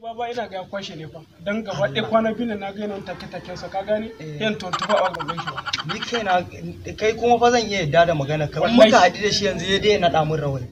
Baba ina ga ya kwashe ne fa. Dan gaba ɗaya kwana biyu nan na ga yana take taken sa, ka gane? Yan tontufa a gaban shi ba. Ni kaina kai kuma fa zan iya yadda da magana ka. In Wallahi. muka haɗu da shi yanzu ya daina naɗa min rawani.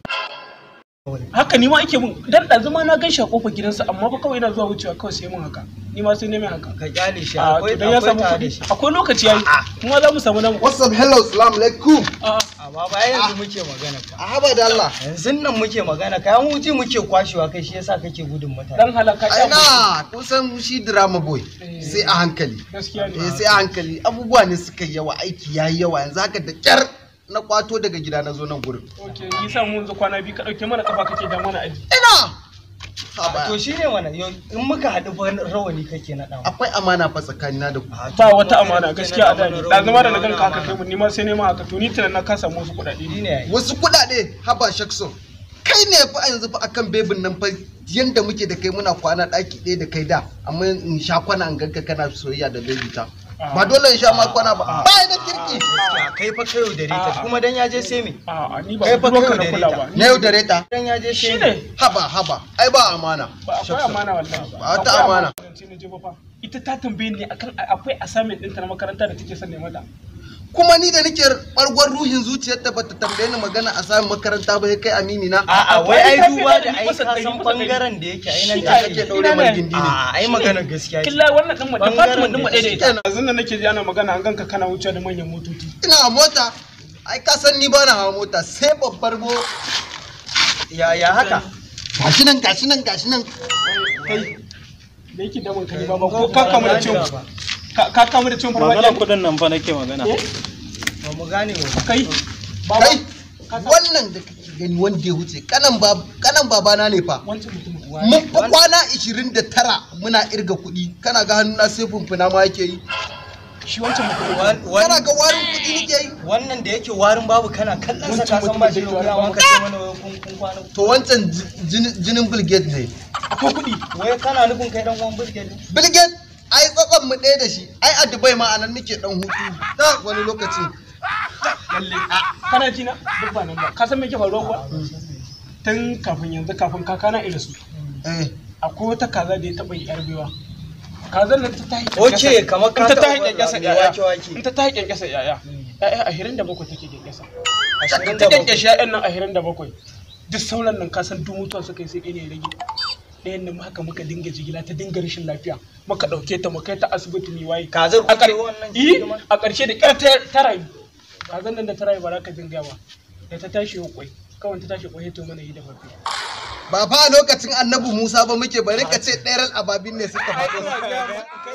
Haka ni ma ake mun dan ɗazu ma na gan shi a kofar gidansa, amma fa kawai ina zuwa wucewa kawai sai mun haka. Ni ma sai ne mai haka. Ka kyale shi, A akwai to dan ya akwai samu tare da kuɗi. shi. Akwai lokaci yayi. Kuma za mu samu namu. What's up? Hello, salam alaikum. A'a. A baba ai yanzu muke magana ka. A haba da Allah. Yanzu nan muke magana ka, yan wuce muke kwashewa kai, shi yasa kake gudun mutane. Dan halaka Ai na, kun san shi drama boy sai a hankali. Gaskiya ne. Eh, sai a hankali, abubuwa ne suka yi yawa, aiki yayi yawa, yanzu haka da kyar na kwato daga gida na zo nan gurin. Okay, yi sa mun yanzu kwana biyu ka ɗauke mana kafa kake da mana aji. Ina. Haba. To shine wannan yau in muka haɗu fa rawani kake naɗa mu. Akwai amana fa tsakanina da ku. Ba wata amana gaskiya a dani. Da zama da na ganka haka kai mun, ni ma sai ne ma haka, to ni tunan na ka samu wasu kuɗaɗe. Shi ne ai. Wasu kuɗaɗe, haba Shakson. Kai ne fa yanzu fa akan bebin nan fa, yanda muke da kai muna kwana ɗaki ɗaya da kai da, amma in sha kwana in ganka kana soyayya da bebi ta. Ba dole in sha ma kwana ba. Ba da kirki. Gaskiya kai fa kai yaudare ta, kuma dan ya je sai me? A'a, ni ba Kai fa budurwarka kai na kula yaudare ba. Na yaudare ta. Dan ya je sai Shi me? ne. Haba haba, ai ba amana. Ba akwai amana wallahi. Ba wata Akwai amana. Zance na je ba fa. Ita ta tambaye ni akan akwai assignment ɗinta na makaranta da take son ne mata. Kuma ni da nake bargon ruhin zuciyarta ba ta tambaye ni magana a samun makaranta ba, kai amini na. A'a, wai ai Ai, duba da ɗari ai bisa ka ɗari san bisa ɗari. bangaren da yake ai nan Shi da ne. kake Kake daure mar gindi ne. A'a, ai maganar gaskiya ce. Killa wannan ɗin mu department ɗin mu ɗaya da ita. Shikenan. Yanzu nan nake ji ana magana an ganka kana wuce da manyan motoci. Ina a mota, ai ka san ni bana hawa mota sai babbar mo. Ya ya haka? Gashi nan, gashi nan, gashi nan. Kai da yake damun ka ne baba, ko ka kamu da ciwon ka kamu da ciwon Magana farfaɗiya? kudin nan fa nake magana. Eh? Ba mu gane ba. Kai baba, Kai wannan da kake gani wanda ya wuce kanan bab kanan babana ne fa. wancan mutumin. Mun fa kwana 29 muna irga kuɗi, kana ga hannuna sai fumfuna ma yake yi. Shi wancan mutumin. Kana ga warin kuɗi nake yi. Wannan da yake warin babu, kana kallon sa ka san ba shi da kuɗi, amma ka ce mana wai kun kwana. To wancan jinin Bill Gates ne. Akwai kuɗi. Wai kana nufin kai dan uwan Bill Gates ne? Bill Gates ai tsatson mu ɗaya da shi, ai a Dubai ma anan nake dan hutu ta wani lokaci. Lalle. Kana ji na? Duk ba nan ba. Ka san me ke faruwa kuwa? Tun kafin yanzu, kafin kakana irin su. Eh. Akwai wata kaza da ya taɓa yi yar baiwa. Kazan nan ta tahi Oke, kamar ka in ta tahi taɓa kyankyasa mai yaya. wake-wake. In ta tahi kyankyasa yaya. Yaya 27 take kyankyasa. Ashirin Ta da bakwai. kyankyashe yayan nan 27. Duk sauran nan ka san duk mutuwa suka yi, sai ɗaya ne ya rage. Ɗayan nan haka muka dinga jigila, ta dinga rashin lafiya. Muka ɗauke ta muka kai ta asibiti mai waye. Kazar A kuke wannan hidima? a ƙarshe da ƙyar ta rayu. Kazan nan da ta rayu ba za ka dinga ba. Da ta tashi yau kwai. Kawai ta tashi kwai to mana yi da fafi. Ba fa a lokacin Annabi Musa ba muke, bari ka ce ɗairal ababin ne suka faɗo. Ina gaya ma.